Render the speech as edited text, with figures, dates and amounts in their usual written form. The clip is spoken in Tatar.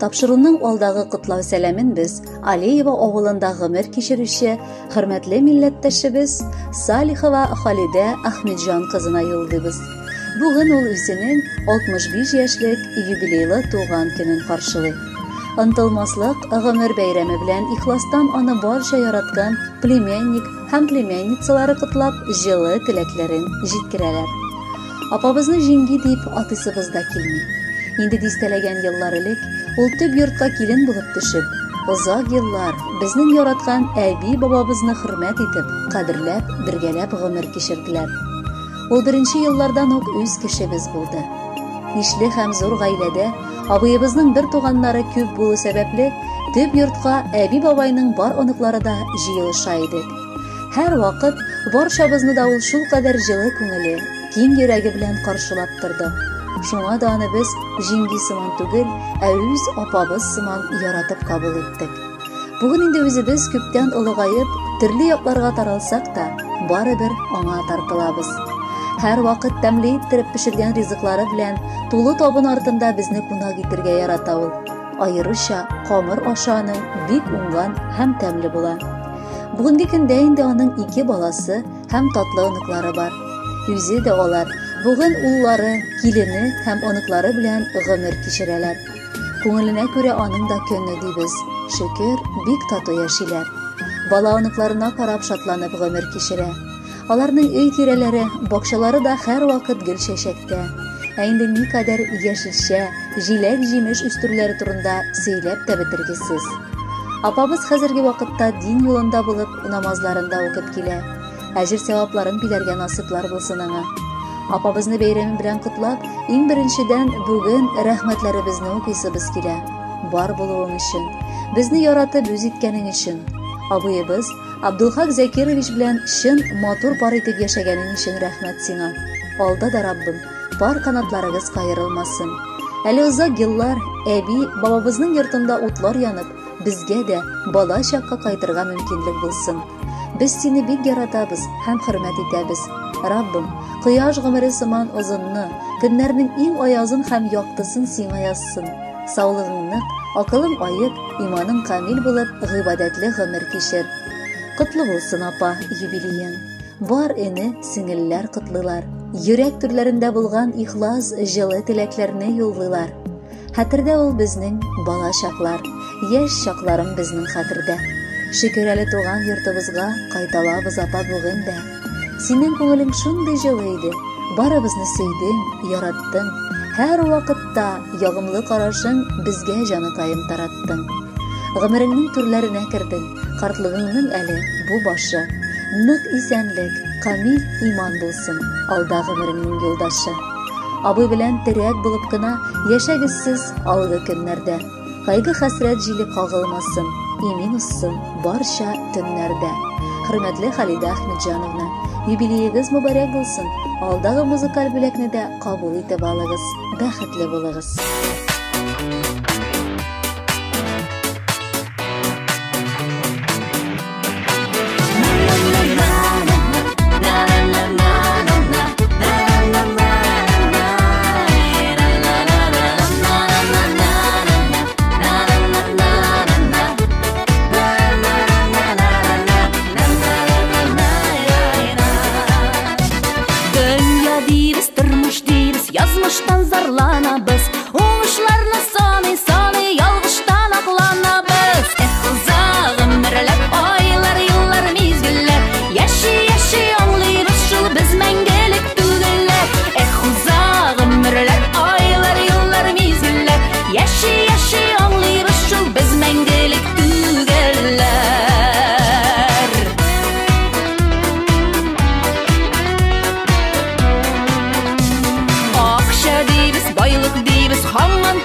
Тапшыруның алдагы котлау сәламен без Алеево авылында гомер кичерүче хөрмәтле милләттәшебез Салихова Халидә Ахмедҗан кызына юллыйбыз. Бүген ул үзенең 65 яшьлек юбилейлы туган көнен каршылый. Онтылмаслык гомер бәйрәме белән ихластан аны барча яраткан племянник һәм племянницалары котлап, җылы теләкләрен җиткерәләр. Апабызны җиңги дип атыйсыбыз да килми. Инде дистәләгән еллар элек ул төп йортка килен булып төшеп, озак еллар безнең яраткан әби-бабабызны хөрмәт итеп, кадерләп, бергәләп гомер кичерделәр. Ул беренче еллардан ук үз кешебез булды. Ишле һәм зур гаиләдә абыебызның бер туганнары күп булу сәбәпле, төп йортка әби-бабайның бар оныклары да җыелыша идек. Һәр вакыт барчабызны да ул шулкадәр җылы күңеле, киң йөрәге белән каршылап торды. Шуңа да аны без җиңги сыман түгел, ә үз апабыз сыман яратып кабул иттек. Бүген инде үзебез күптән олыгаеп, төрле якларга таралсак та, барыбер аңа тартылабыз. Һәр вакыт тәмле иттереп пешергән ризыклары белән тулы табын артында безне кунак итергә ярата ул. Аеруча камыр ашы аның бик уңган һәм тәмле була. Бүгенге көндә инде аның ике баласы һәм татлы оныклары бар. Үзе дә алар бүген уллары, килене һәм оныклары белән гомер кичерәләр. Күңеленә күрә аның да көне дибез. Шөкер, бик тату яшиләр. Бала оныкларына карап шатланып гомер кичерә. Аларның өй тирәләре, бакчалары да һәрвакыт гөл чәчәктә. Ә инде никадәр яшелчә, җиләк-җимеш үстерүләре турында сөйләп тә бетергесез. Апабыз хәзерге вакытта дин юлында булып, намазларын да укып килә. Әҗер-сәвапларын биләргә насыйплар булсын аңа. Апабызны бәйрәме белән котлап, иң беренчедән бүген рәхмәтләребезне укыйсыбыз килә. Бар булуың өчен, безне яратып үз иткәнең өчен. Абыебыз Абдулхак Закирович белән чын матур пар итеп яшәгәнең өчен рәхмәт сиңа. Алда да Раббым, пар канатларыгыз каерылмасын. Әле озак еллар әби, бабабызның йортында утлар янып, безгә дә бала чакка кайтырга мөмкинлек булсын. Без сине бик яратабыз һәм хөрмәт итәбез. Раббым, кояш гомере сыман озынны, көннәрнең иң аязын һәм яктысын сиңа язсын. Саулыгың нык, акылың аек, иманың камил булып, гыйбадәтле гомер кичер. Котлы булсын, апа, юбилеең. Бар эне, сеңелләр котлыйлар. Йөрәк түрләрендә булган ихлас, җылы теләкләрне юллыйлар. Хәтердә ул безнең бала чаклар, яшь чакларым безнең хәтердә. Шөкер әле туган йортыбызга кайталабыз, апа, бүген дә. Синең күңелең шундый җылы иде. Барыбызны сөйдең, яраттың. Һәр вакытта ягымлы карашың безгә җаныкаем тараттың. Гомереңнең түрләренә кердең, картлыгыңның әле бу башы. Нык исәнлек, камил иман булсын, алда гомереңнең юлдашы. Абый белән терәк булып кына яшәгез сез алгы көннәрдә. Кайгы-хәсрәт җиле кагылмасын, имин узсын барча төннәрдә. Хөрмәтле Халидә Ахмеджановна, юбилеегыз мөбарәк булсын. Алдагы музыкаль бүләкне дә кабул итеп алыгыз. Бәхетле булыгыз. Дөнья дибез, тормыш дибез, язмыштан зарланабыз. Уңышларны саный, саный, ялгыштан акланабыз. Эх, уза гомерләр, айлар, еллар, мизгелләр. Яши, яши аңлыйбыз шул без мәңгелек түгелләр. Эх, уза гомерләр, айлар, еллар, мизгелләр. Яши, яши аңлыйбыз шул без мәңгелек түгелләр. Акча дибез, байлык дибез, һаман